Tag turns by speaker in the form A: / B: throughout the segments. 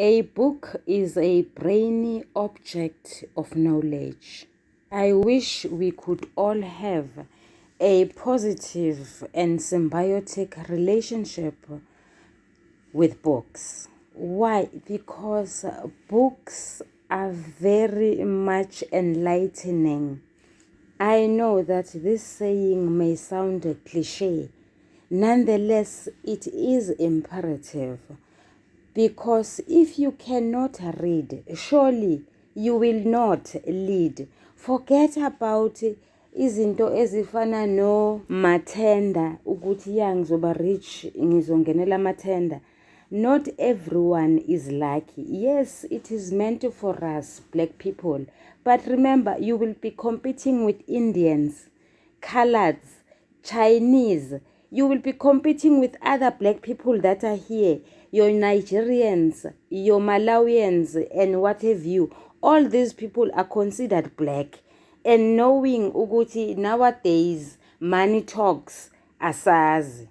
A: A book is a brainy object of knowledge. I wish we could all have a positive and symbiotic relationship with books. Why? Because books are very much enlightening. I know that this saying may sound cliche. Nonetheless, it is imperative because if you cannot read, surely you will not lead. Forget about izinto ezifana no mathenda ukuthi ya ngizoba rich ngizongenela amathenda. Not everyone is lucky. Yes, it is meant for us black people. But remember, you will be competing with Indians, coloreds, Chinese. You will be competing with other black people that are here, your Nigerians, your Malawians, and what have you. All these people are considered black. And knowing ukuthi nowadays money talks, asazi.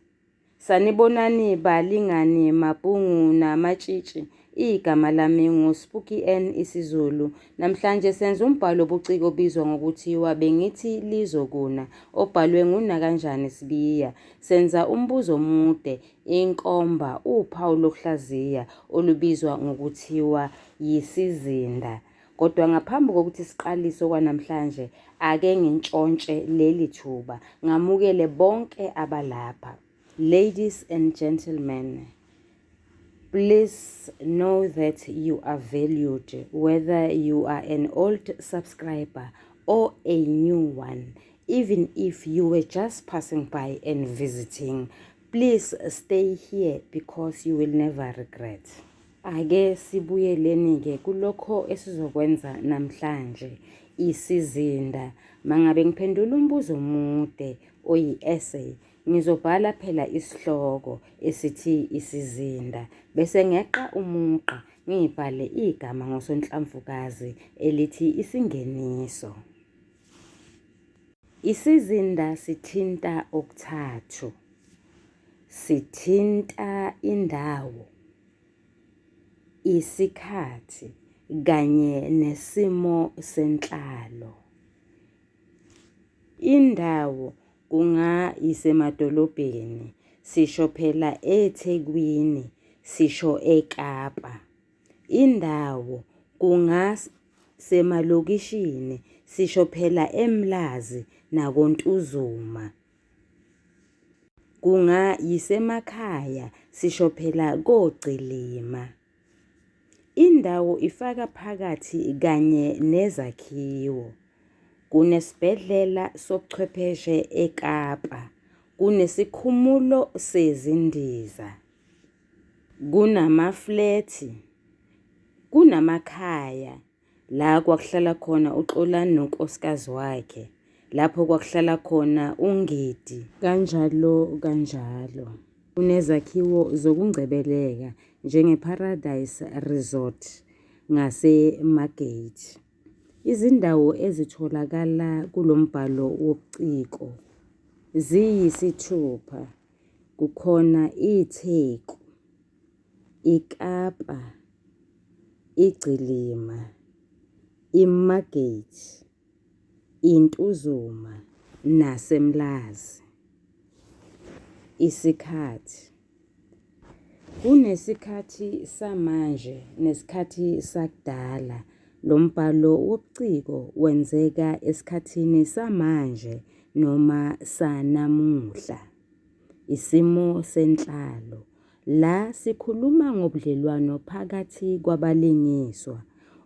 A: Sanibonani balingani mapungu namatshitshi. Igama lami nguSpooky N isiZulu. Namhlanje senza umbhalo obuciko obizwa ngokuthiwa Bengithi Lizokuna, obhalwe nguNakanjani Sibiya. Senza umbuzo omude, inkomba, uphawu lokuhlaziya olubizwa ngokuthiwa yisizinda. Kodwa ngaphambi kokuthi siqalise okwanamhlanje, ake ngintshontshe leli thuba ngamukele bonke abalapha. Ladies and gentlemen, please know that you are valued, whether you are an old subscriber or a new one. Even if you were just passing by and visiting, please stay here because you will never regret. Ake sibuyeleni-ke kulokho esizokwenza namhlanje, isizinda. Mangabe ngiphendula umbuzo omude oyi-essay, ngizobhala phela isihloko esithi isizinda bese ngeqa umugqa ngibhale igama ngosonhlamvukazi elithi isingeniso. Isizinda sithinta okuthathu. Sithinta indawo, isikhathi kanye nesimo senhlalo. Indawo kungayisemadolobheni, sisho phela eThekwini, sisho eKapa. Indawo kungasemalokishini, sisho phela eMlazi nakoNtuzuma. Kungayisemakhaya, sisho phela koGcilima. Indawo ifaka phakathi kanye nezakhiwo. Kunesibhedlela sobuchwepheshe eKapa, kunesikhumulo sezindiza, kunamaflethi, kunamakhaya la kwakuhlala khona uXolani nonkosikazi wakhe, lapho kwakuhlala khona uNgidi, kanjalo kanjalo. Kunezakhiwo zokungcebeleka njengeParadise Resort ngaseMargate. Izindawo ezitholakala kulo mbhalo wobuciko ziyisithupha. Kukhona iTheku, iKapa, iGcilima, iMargate, iNtuzuma naseMlazi. Isikhathi. Kunesikhathi samanje nesikhathi sakudala. Lo mbhalo wobuciko wenzeka esikhathini samanje noma sanamuhla. Isimo senhlalo. La sikhuluma ngobudlelwano phakathi kwabalingiswa,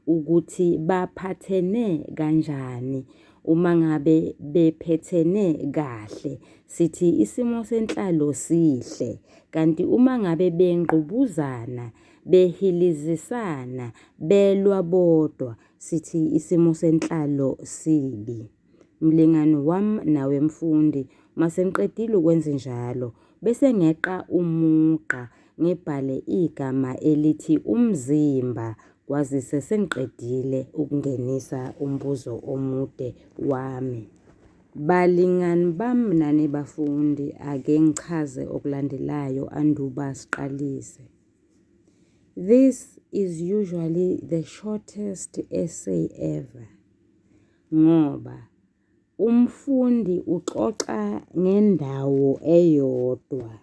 A: ukuthi baphathene kanjani. Uma ngabe bephethene kahle, sithi isimo senhlalo sihle, kanti uma ngabe bengqubuzana, behilizisana, belwa bodwa, sithi isimo senhlalo sibi. Mlingani wami nawe mfundi, masengiqedile ukwenzenjalo, bese ngeqa umugqa ngibhale igama elithi umzimba, kwazise sengiqedile ukungenisa umbuzo omude wami. Balingani bami nani bafundi, ake ngichaze okulandelayo anduba siqalise. This is usually the shortest essay ever ngoba umfundi uxoxa ngendawo eyodwa.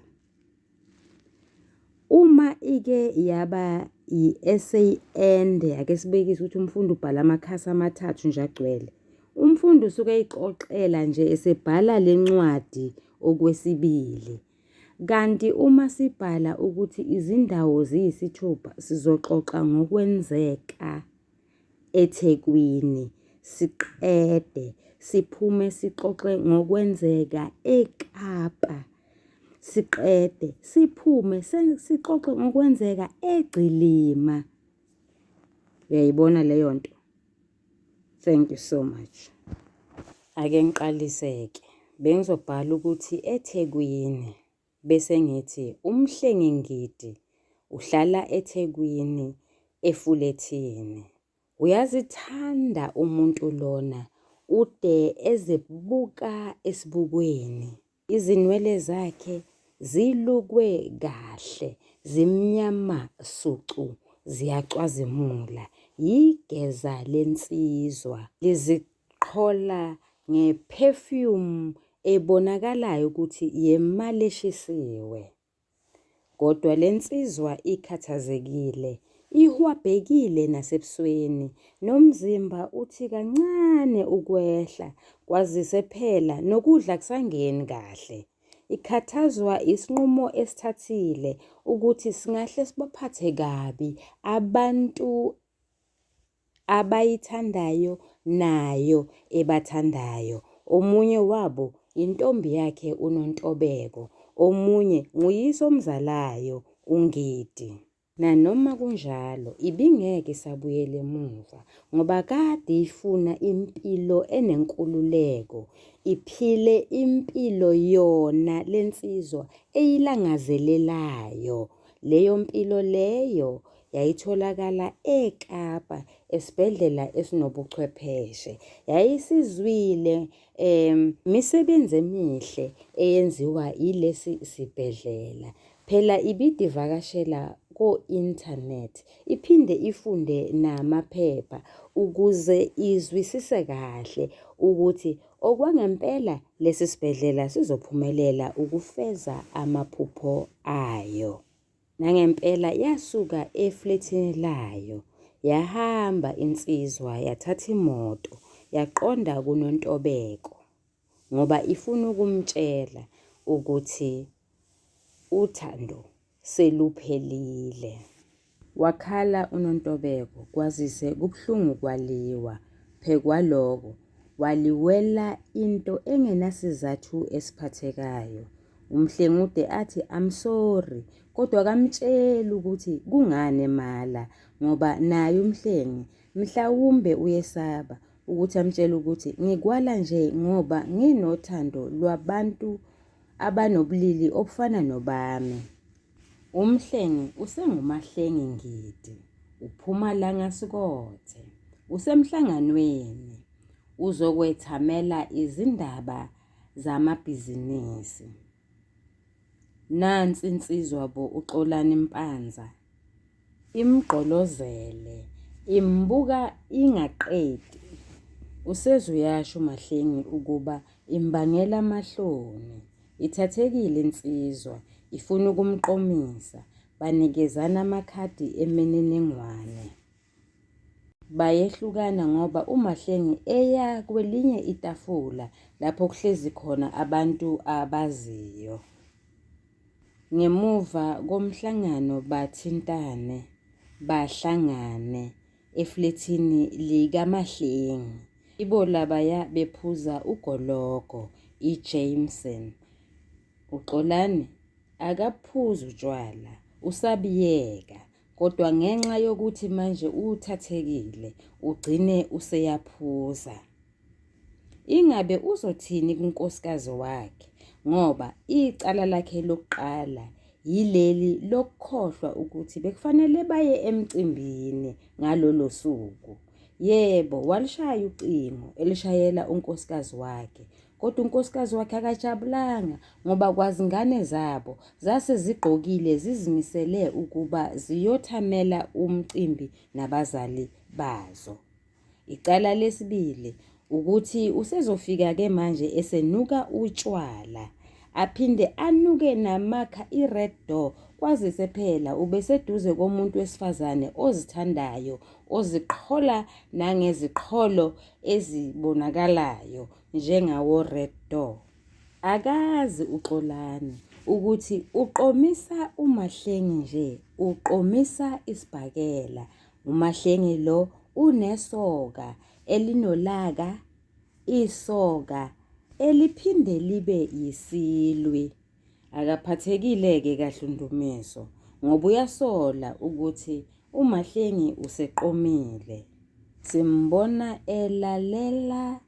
A: Uma ike yaba i-essay ende, ake sibekise ukuthi umfundi ubhala amakhasi amathathu nje agcwele, umfundi usuke eyixoxela nje esebhala le ncwadi okwesibili. Kanti uma sibhala ukuthi izindawo ziyisithupha sizoxoxa ngokwenzeka eThekwini siqede siphume sixoxe ngokwenzeka eKapa siqede siphume sixoxe ngokwenzeka eGcilima. Uyayibona leyo nto? Thank you so much. Ake ngiqalise-ke. Bengizobhala ukuthi eThekwini bese ngithi uMhlengi Ngidi uhlala eThekwini efulethini. Uyazithanda umuntu lona ude ezibuka esibukweni. Izinwele zakhe zilukwe kahle, zimnyama sucu, ziyacwazimula. Yigeza lensizwa, liziqhola nge-perfume ebonakalayo ukuthi yemali eshisiwe. Kodwa le nsizwa ikhathazekile, ihwabhekile nasebusweni, nomzimba uthi kancane ukwehla, kwazise phela nokudla akusangeni kahle. Ikhathazwa isinqumo esithathile ukuthi singahle sibaphathe kabi abantu abayithandayo nayo ebathandayo. Omunye wabo yintombi yakhe uNontobeko, omunye nguyise omzalayo uNgidi. Nanoma kunjalo ibingeke isabuyela emuva ngoba kade ifuna impilo enenkululeko, iphile impilo yona le nsizwa eyilangazelelayo. Leyo mpilo leyo yayitholakala eKapa esibhedlela esinobuchwepheshe. Yayisizwile misebenzi emihle eyenziwa yilesi sibhedlela. Phela ibidivakashela ko-internet iphinde ifunde namaphepha ukuze izwisise kahle ukuthi okwangempela lesi sibhedlela sizophumelela ukufeza amaphupho ayo. Nangempela yasuka eflethini layo yahamba insizwa yathatha imoto yaqonda kuNontobeko ngoba ifuna ukumtshela ukuthi uthando seluphelile. Wakhala uNontobeko kwazise kubuhlungu kwaliwa phekwaloko waliwela into engenasizathu esiphathekayo. UMhlengude athi I'm sorry kodwa akamtsheli ukuthi kungani emala ngoba naye uMhlengi mhlawumbe uyesaba ukuthi amtshele ukuthi ngikwala nje ngoba nginothando lwabantu abanobulili obufana nobami. UMhlengi usenguMahlengi Ngidi, uphuma la ngaSikothe, usemhlanganweni, uzokwethamela izindaba zamabhizinisi. Nansi insizwa bo uXolani Mpanza imgqolozele, imbuka ingaqedi. Useze uyasho uMahlengi ukuba imbangela amahloni. Ithathekile insizwa, ifuna ukumqomisa. Banikezana amakhadi emininingwane. Bayehlukana ngoba uMahlengi eya kwelinye itafula lapho kuhlezi khona abantu abaziyo. Ngemuva komhlangano bathintane, bahlangane eflethini likaMahlengi. Ibo labaya bephuza ugologo, iJameson. UXolani akaphuzi utshwala, usabuyeka Kodwa ngenxa yokuthi manje uthathekile ugcine useyaphuza. Ingabe uzothini kunkosikazi wakhe ngoba icala lakhe lokuqala yileli lokukhohlwa ukuthi bekufanele baye emcimbini ngalolo suku. Yebo, walishaya ucingo elishayela unkosikazi wakhe Kodwa unkosikazi wakhe akajabulanga ngoba kwazingane zabo zase zigqokile zizimisele ukuba ziyothamela umcimbi nabazali bazo. Icala lesibili ukuthi usezofika-ke manje esenuka utshwala aphinde anuke namakha i-red door kwazise phela ubeseduze komuntu wesifazane ozithandayo oziqhola nangeziqholo ezibonakalayo njengawo-red door. Akazi uXolani ukuthi uqomisa uMahlengi nje uqomisa isibhakela. UMahlengi lo unesoka elinolaka, isoka eliphinde libe yisilwi. Akaphathekile-ke kahle uNdumiso ngoba uyasola ukuthi uMahlengi useqomile. Simbona elalela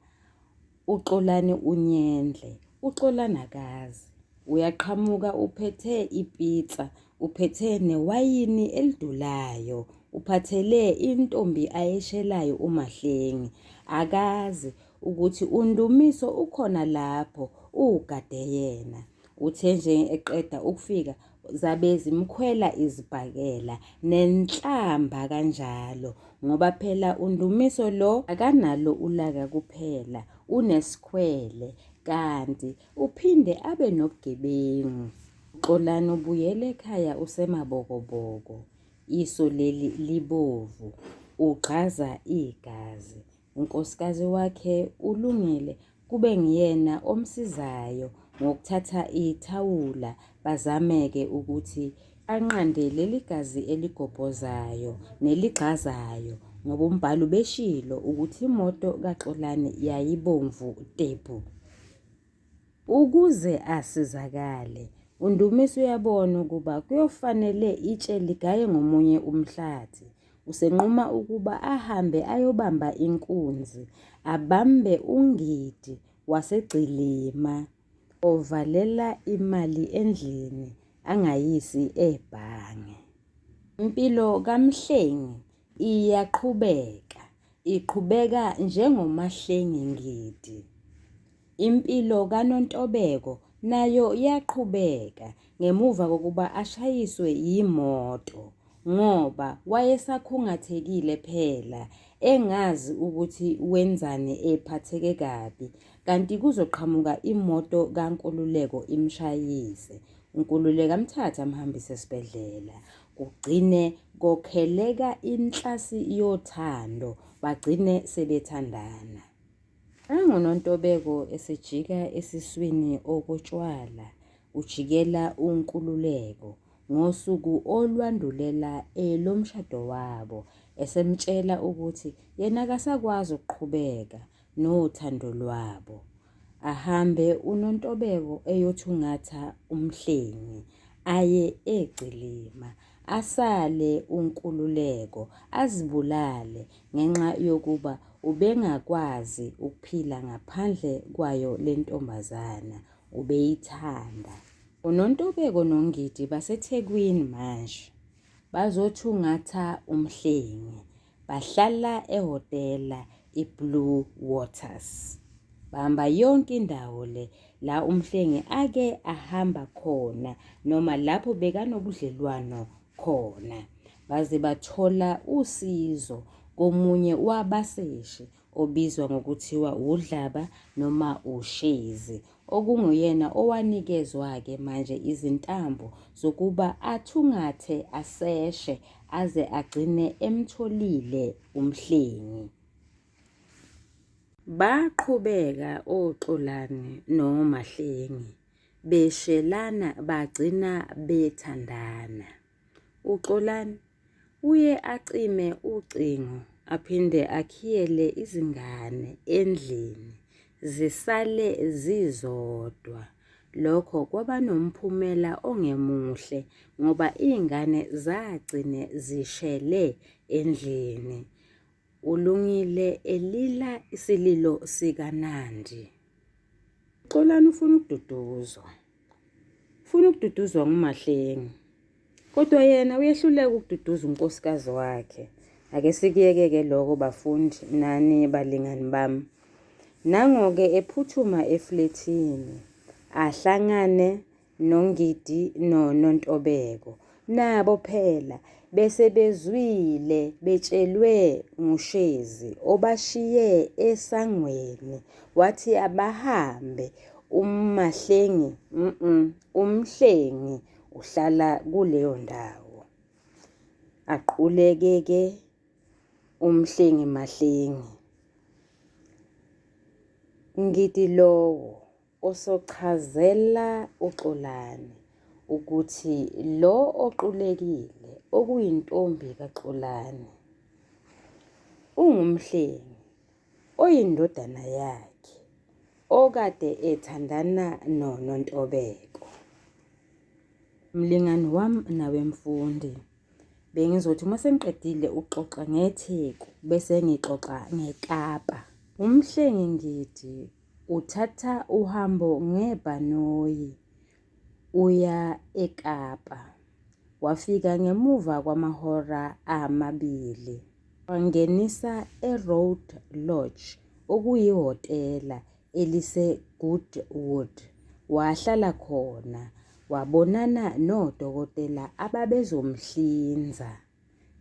A: uXolani unyendle, uXolani akazi. Uyaqhamuka uphethe ipizza, uphethe newayini elidulayo, uphathele intombi ayeshelayo uMahlengi. Akazi ukuthi uNdumiso ukhona lapho uwugade yena. Uthe nje eqeda ukufika zabe zimkhwela izibhakela nenhlamba kanjalo ngoba phela uNdumiso lo akanalo ulaka kuphela unesikhwele kanti uphinde abe nobugebengu. Xolani ubuyele ekhaya usemabokoboko, iso leli libovu, ugxaza igazi. Unkosikazi wakhe uLungile kube nguyena omsizayo ngokuthatha ithawula bazame-ke ukuthi banqande leli gazi eligobhozayo neligxazayo ngoba umbhali ubeshilo ukuthi imoto kaXolani yayibomvu tebhu. Ukuze asizakale, uNdumiso uyabona ukuba kuyofanele itshe ligaye ngomunye umhlathi. Usenquma ukuba ahambe ayobamba inkunzi, abambe uNgidi waseGcilima ovalela imali endlini angayisi ebhange. Impilo kaMhlengi iyaqhubeka, iqhubeka njengoMahlengi Ngidi. Impilo kaNontobeko nayo yaqhubeka ngemuva kokuba ashayiswe yimoto ngoba wayesakhungathekile phela engazi ukuthi wenzani ephatheke kabi kanti kuzoqhamuka imoto kaNkululeko imshayise. UNkululeko amthathe amhambise esibhedlela. Kugcine kokheleka inhlasi yothando bagcine sebethandana. NanguNontobeko esejika esiswini okotshwala, ujikela uNkululeko ngosuku olwandulela elomshado wabo, esemtshela ukuthi yena akasakwazi ukuqhubeka nothando lwabo. Ahambe uNontobeko eyothungatha uMhlengi, aye eGcilima. Asale uNkululeko azibulale ngenxa yokuba ubengakwazi ukuphila ngaphandle kwayo le ntombazana, ubeyithanda. UNontobeko noNgidi baseThekwini manje, bazothungatha uMhlengi. Bahlala ehhotela iBlue Waters. Bahamba yonke indawo le la uMhlengi ake ahamba khona noma lapho bekanobudlelwano khona. Baze bathola usizo komunye wabaseshi obizwa ngokuthiwa uDlaba noma uShezi okunguyena owanikezwa-ke manje izintambo zokuba athungathe aseshe aze agcine emtholile uMhlengi. Baqhubeka oXolani noMahlengi beshelana bagcina bethandana. UXolani uye acime ucingo aphinde akhiyele izingane endlini zisale zizodwa. Lokho kwaba nomphumela ongemuhle ngoba iy'ngane zagcine zishele endlini. ULungile elila isililo sikaNandi. UXolani ufuna ukududuzwa. Ufuna ukududuzwa nguMahlengi. Kodwa yena uyehluleka ukududuza unkosikazi wakhe. Ake sikuyeke-ke lokho bafundi nani balingani bami. Nango-ke ephuthuma eflethini, ahlangane noNgidi noNontobeko. Nabo phela bese bezwile betshelwe nguShezi obashiye esangweni wathi abahambe uMahlengi uMhlengi uhlala kuleyo ndawo. Aquleke-ke uMhlengi Mahlengi. Ngidi lowo osochazela uXolani ukuthi lo oqulekile okuyintombi kaXolani unguMhlengi oyindodana yakhe okade ethandana noNontobeko. Mlingani wami nawe mfundi, bengizothi uma sengiqedile ukuxoxa ngeTheku bese ngixoxa ngeKapa. UMhlengi Ngidi uthatha uhambo ngebhanoyi uya eKapa. Wafika ngemuva kwamahora amabili. Wangenisa eRoad Lodge okuyihhotela eliseGoodwood wahlala khona wabonana nodokotela ababezomhlinza.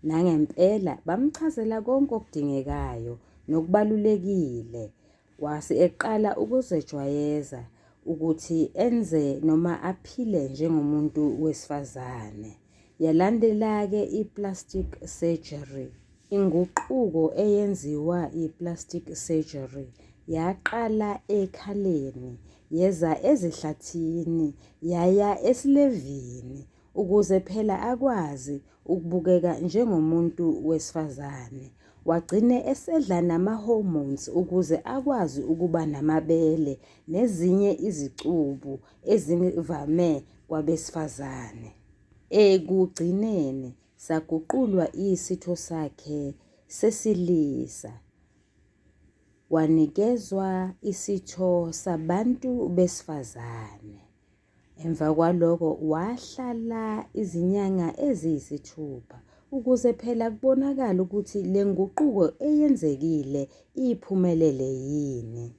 A: Nangempela bamchazela konke okudingekayo nokubalulekile. Wase eqala ukuzejwayeza ukuthi enze noma aphile njengomuntu wesifazane. Yalandela-ke i-plastic surgery. Inguquko eyenziwa i-plastic surgery yaqala ekhaleni, yeza ezihlathini, yaya esilevini ukuze phela akwazi ukubukeka njengomuntu wesifazane. Wagcine esedla nama-hormones ukuze akwazi ukuba namabele nezinye izicubu ezivame kwabesifazane. Ekugcineni saguqulwa isitho sakhe sesilisa wanikezwa isitho sabantu besifazane. Emva kwaloko wahlala izinyanga eziyisithupha ukuze phela kubonakale ukuthi le nguquko eyenzekile iphumelele yini.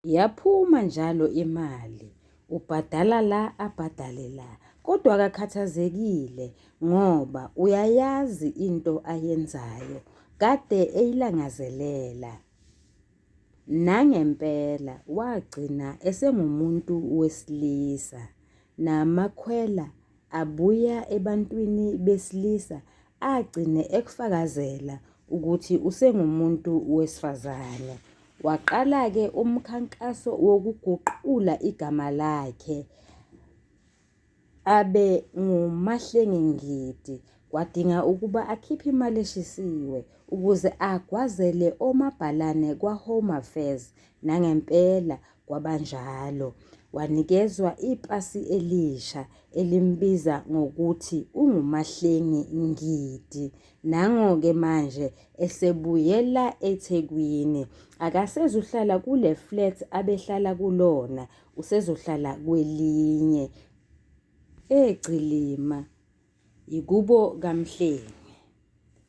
A: Yaphuma njalo imali, ubhadala la abhadale la kodwa akakhathazekile ngoba uyayazi into ayenzayo kade eyilangazelela. Nangempela wagcina esengumuntu wesilisa namakhwela abuya ebantwini besilisa agcine ekufakazela ukuthi usengumuntu wesifazane. Waqala-ke umkhankaso wokuguqula igama lakhe abe nguMahlengi Ngidi. Kwadinga ukuba akhiphe imali eshisiwe ukuze agwazele omabhalane kwaHome Affairs. Nangempela kwabanjalo. Wanikezwa ipasi elisha elimbiza ngokuthi unguMahlengi Ngidi. Nango-ke manje esebuyela eThekwini. Akasezuhlala kule flat abehlala kulona, usezohlala kwelinye eGcilima yikubo kaMhlengi.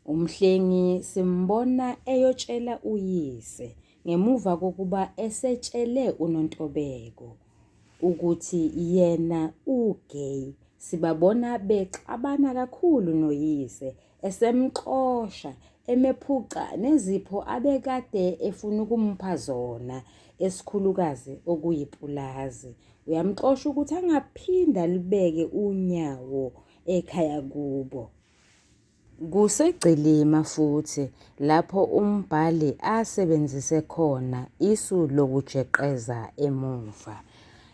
A: UMhlengi simbona eyotshela uyise ngemuva kokuba esetshele uNontobeko ukuthi yena u-gay. Sibabona bexabana kakhulu noyise esemxosha emephuca nezipho abekade efuna ukumupha zona esikhulukazi okuyipulazi. Uyamxosha ukuthi angaphinde alubeke unyawo ekhaya kubo. Kusegcilima futhi lapho umbhali asebenzise khona isu lokujeqeza emuva,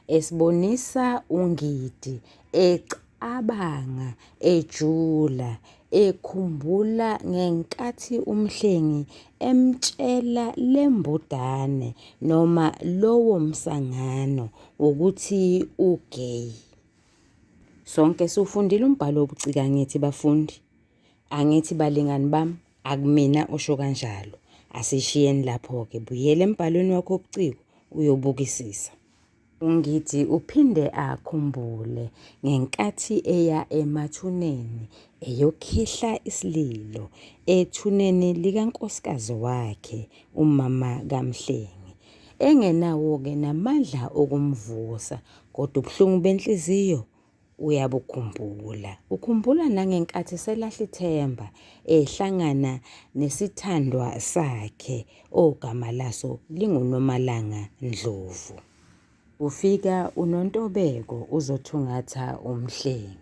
A: esibonisa uNgidi ecabanga ejula, ekhumbula ngenkathi uMhlengi emtshela le mbudane noma lowo msangano wokuthi u-gay. Sonke siwufundile umbhalo wobuciko angithi bafundi? Angithi balingani bami, akumina osho kanjalo. Asishiyeni lapho-ke, buyela embhalweni wakho wobuciko uyobukisisa. UNgidi uphinde akhumbule ngenkathi eya emathuneni eyokhihla isililo ethuneni likankosikazi wakhe, umama kaMhlengi. Engenawo-ke namandla okumvusa kodwa ubuhlungu benhliziyo uyabukhumbula. Ukhumbula nangenkathi eselahla ithemba ehlangana nesithandwa sakhe ogama laso linguNomalanga Ndlovu. Kufika uNontobeko uzothungatha uMhlengi.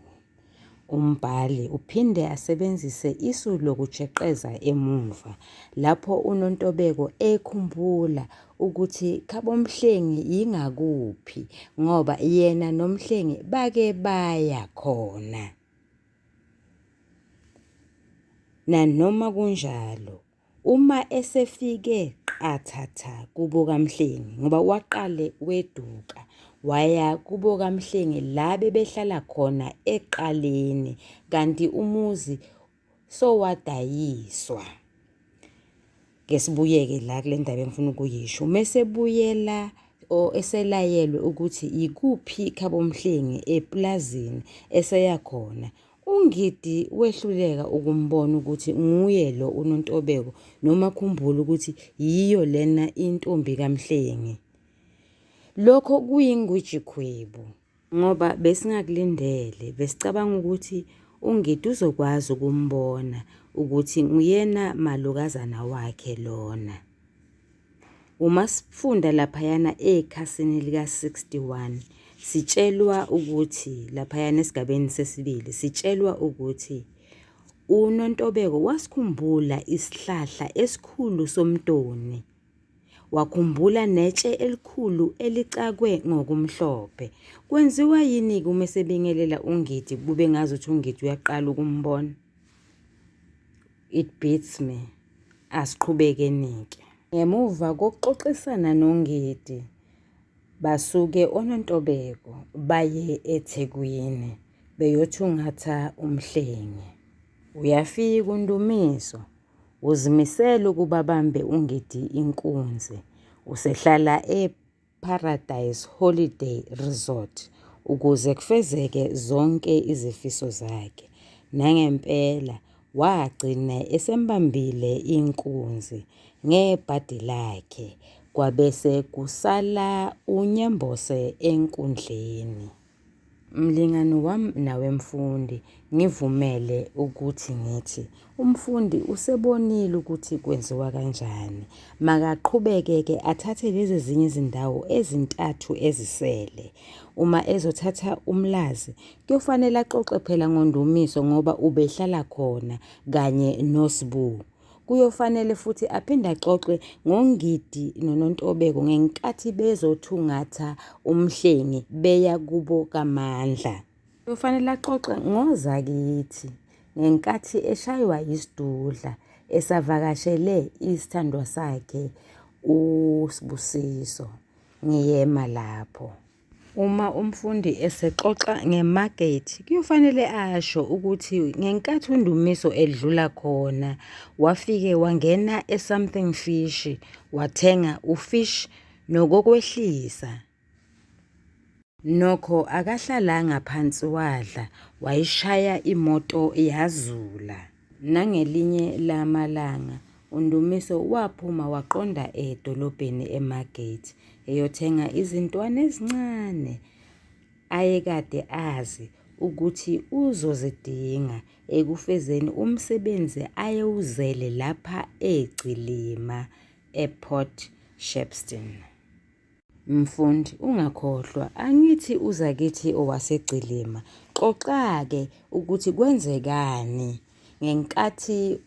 A: Umbhali uphinde asebenzise isu lokujeqeza emuva lapho uNontobeko ekhumbula ukuthi khaboMhlengi yingakuphi ngoba yena noMhlengi bake baya khona. Nanoma kunjalo, Uma esefike qathatha kubo kaMhlengi ngoba waqale weduka waya kubo kaMhlengi la bebehlala khona eqaleni kanti umuzi sowadayiswa. Ke sibuyeke la kule ndaba engifuna ukuyisho. Mesebuyela or eselayelwe ukuthi yikuphi khabo Mhlengi epulazini eseya khona, UNgidi wehluleka ukumbona ukuthi nguye lo uNontobeko noma akhumbule ukuthi yiyo lena intombi kaMhlengi. Lokho kuyingwijikhwebu ngoba besingakulindele, besicabanga ukuthi uNgidi uzokwazi ukumbona ukuthi nguyena malukazana wakhe lona. Uma sifunda laphayana ekhasini lika-61 sitshelwa ukuthi laphayana esigabeni sesibili sitshelwa ukuthi uNontobeko wasikhumbula isihlahla esikhulu somntoni. Wakhumbula netshe elikhulu elicakwe ngokumhlophe. Kwenziwa yini-ke uma esebingelela uNgidi kube ngazuthi uNgidi uyaqala ukumbona? It beats me. Asiqhubekenike. Ngemuva kokuxoxisana noNgidi, basuke oNontobeko baye eThekwini beyothungatha uMhlengi. Uyafika uNdumiso, uzimisele ukuba abambe uNgidi inkunzi. Usehlala e Paradise Holiday Resort ukuze kufezeke zonke izifiso zakhe. Nangempela wagcina esembambile inkunzi ngebhadi lakhe kwabe sekusala uNyambose enkundleni. Mlingani wami nawe mfundi, ngivumele ukuthi ngithi umfundi usebonile ukuthi kwenziwa kanjani. Makaqhubeke-ke athathe lezi ezinye izindawo ezintathu ezisele. Uma ezothatha uMlazi, kuyofanele axoxe phela ngoNdumiso ngoba ubehlala khona kanye noSbu. Kuyofanele futhi aphinde axoxe ngoNgidi noNontobeko ngenkathi bezothungatha uMhlengi beya kubo kaMandla. Kuyofanele axoxe ngoZakithi ngenkathi eshaywa yisidudla esavakashele isithandwa sakhe uSibusiso. Ngiyema lapho. Uma umfundi esexoxa ngemakethe kuyofanele asho ukuthi ngenkathi uNdumiso edlula khona wafike wangena e-Something Fish wathenga ufish nokokwehlisa. Nokho akahlalanga phansi wadla wayishaya imoto yazula. Nangelinye lamalanga uNdumiso waphuma waqonda edolobheni eMargate eyothenga izintwana ezincane ayekade azi ukuthi uzozidinga ekufezeni umsebenzi ayewuzele lapha eGcilima, ePort Shepstone. Mfundi ungakhohlwa angithi uZakithi owaseGcilima. Xoxa-ke ukuthi kwenzekani ngenkathi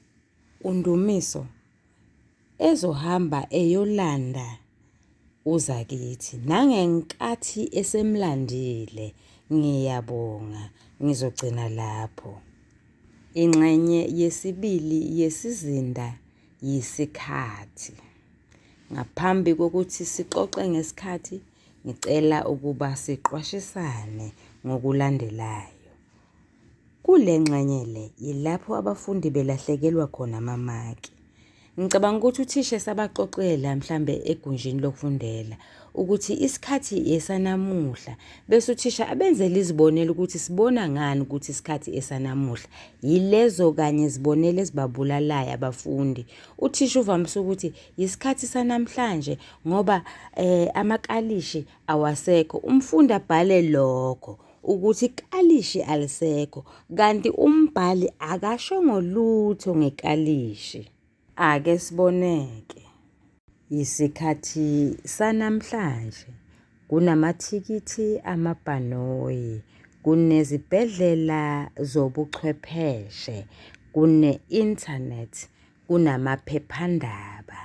A: uNdumiso ezohamba eyolanda uZakithi nangenkathi esemlandile. Ngiyabonga, ngizogcina lapho. Ingxenye yesibili yesizinda yisikhathi. Ngaphambi kokuthi sixoxe ngesikhathi, ngicela ukuba siqwashisane ngokulandelayo. Kule ngxenye le yilapho abafundi belahlekelwa khona amamaki. Ngicabanga ukuthi uthisha esabaxoxela mhlambe egunjini lokufundela ukuthi isikhathi esanamuhla bese uthisha abenzele izibonelo ukuthi sibona ngani ukuthi isikhathi esanamuhla. Yilezo kanye zibonelo ezibabulalayo abafundi. Uthisha uvamise ukuthi yisikhathi sanamhlanje ngoba eh amakalishi awasekho. Umfundi abhale lokho ukuthi ikalishi alisekho kanti umbhali akashongo lutho ngekalishi. Ake siboneke. Yisikhathi sanamhlanje kunamathikithi amabhanoyi, kunezibhedlela zobuchwepheshe, kune-inthanethi, kunamaphephandaba,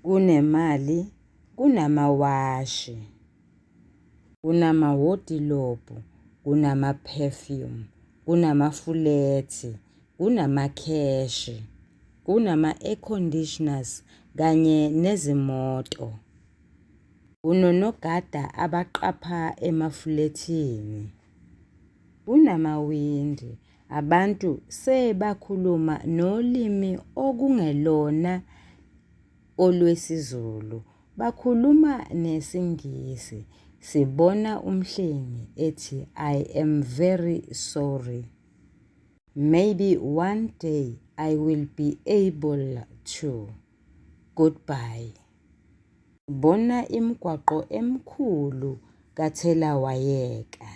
A: kunemali, kunamawashi, kunamawodilobhu, kunama-perfume, kunamafulethi, kunamakheshi, kunama-air conditioners kanye nezimoto. Kunonogada abaqapha emafulethini. Kunamawindi, abantu sebakhuluma nolimi okungelona olwesiZulu, bakhuluma nesiNgisi. Sibona uMhlengi ethi I am very sorry. Maybe one day I will be able to. Goodbye. Bona imigwaqo emikhulu kathelawayeka.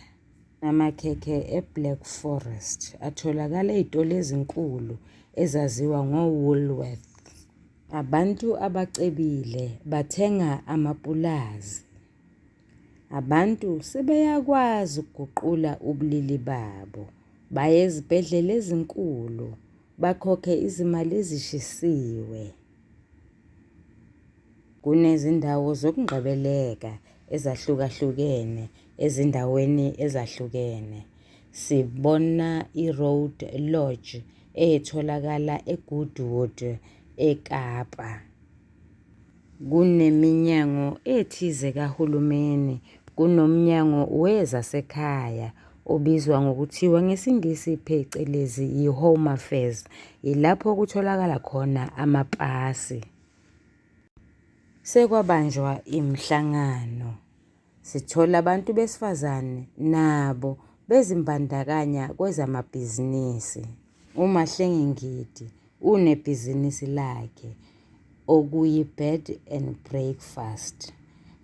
A: Amakhekhe e-Black Forest atholakala ey'tolo ezinkulu ezaziwa ngo-Woolworths. Abantu abacebile bathenga amapulazi. Abantu sebeyakwazi ukuguqula ubulili babo, baye ezibhedlela ezinkulu, bakhokhe izimali ezishisiwe. Kunezindawo zokungcebeleka ezahlukahlukene ezindaweni ezahlukene. Sibona i-Road Lodge etholakala eGoodwood, eKapa. Kuneminyango ethize kahulumeni, kunomnyango wezasekhaya obizwa ngokuthiwa ngesiNgisi phecelezi yi-Home Affairs, yilapho kutholakala khona amapasi. Sekwabanjwa imihlangano, sithola abantu besifazane nabo bezimbandakanya kwezamabhizinisi. UMahlengi Ngidi unebhizinisi lakhe okuyi-bed and breakfast,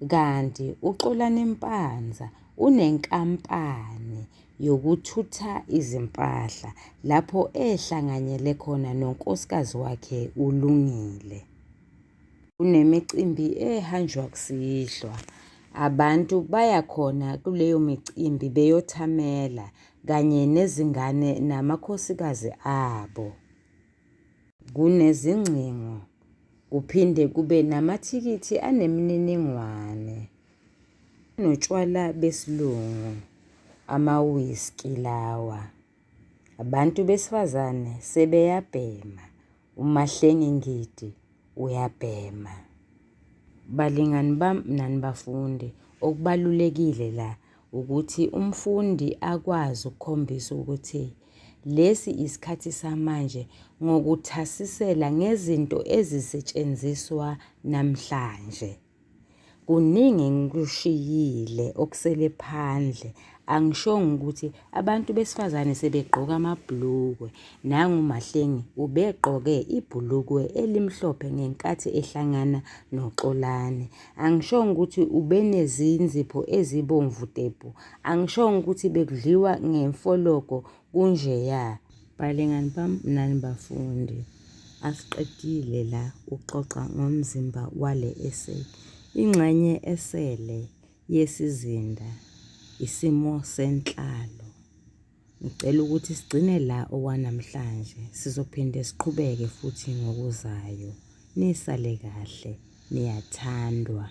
A: kanti uXolani Mpanza unenkampani yokuthutha izimpahla lapho ehlanganyele khona nonkosikazi wakhe uLungile. Kunemicimbi ehanjwa kusihlwa, abantu baya khona kuleyo micimbi beyothamela kanye nezingane namakhosikazi abo. Kunezingcingo, kuphinde kube namathikithi anemininingwane. Kunotshwala besilungu, ama-whisky lawa. Abantu besifazane sebeyabhema, uMahlengi Ngidi uyabhema. Balingani bami nani bafundi, okubalulekile la ukuthi umfundi akwazi ukukhombisa ukuthi lesi isikhathi samanje ngokuthasisela ngezinto ezisetshenziswa namhlanje. Kuningi engikushiyile okusele phandle. Angishongo ukuthi abantu besifazane sebegqoka amabhulukwe. Nangu uMahlengi ubegqoke ibhulukwe elimhlophe ngenkathi ehlangana noXolani. Angishongo ukuthi ubenezinzipho ezibomvu tebhu. Angishongo ukuthi bekudliwa ngemfologo kunjeya. Balingani bami nani bafundi, asiqedile la ukuxoxa ngomzimba wale essay. Ingxenye esele yesizinda isimo senhlalo. Ngicela ukuthi sigcine la okwanamhlanje, sizophinde siqhubeke futhi ngokuzayo. Nisale kahle, niyathandwa.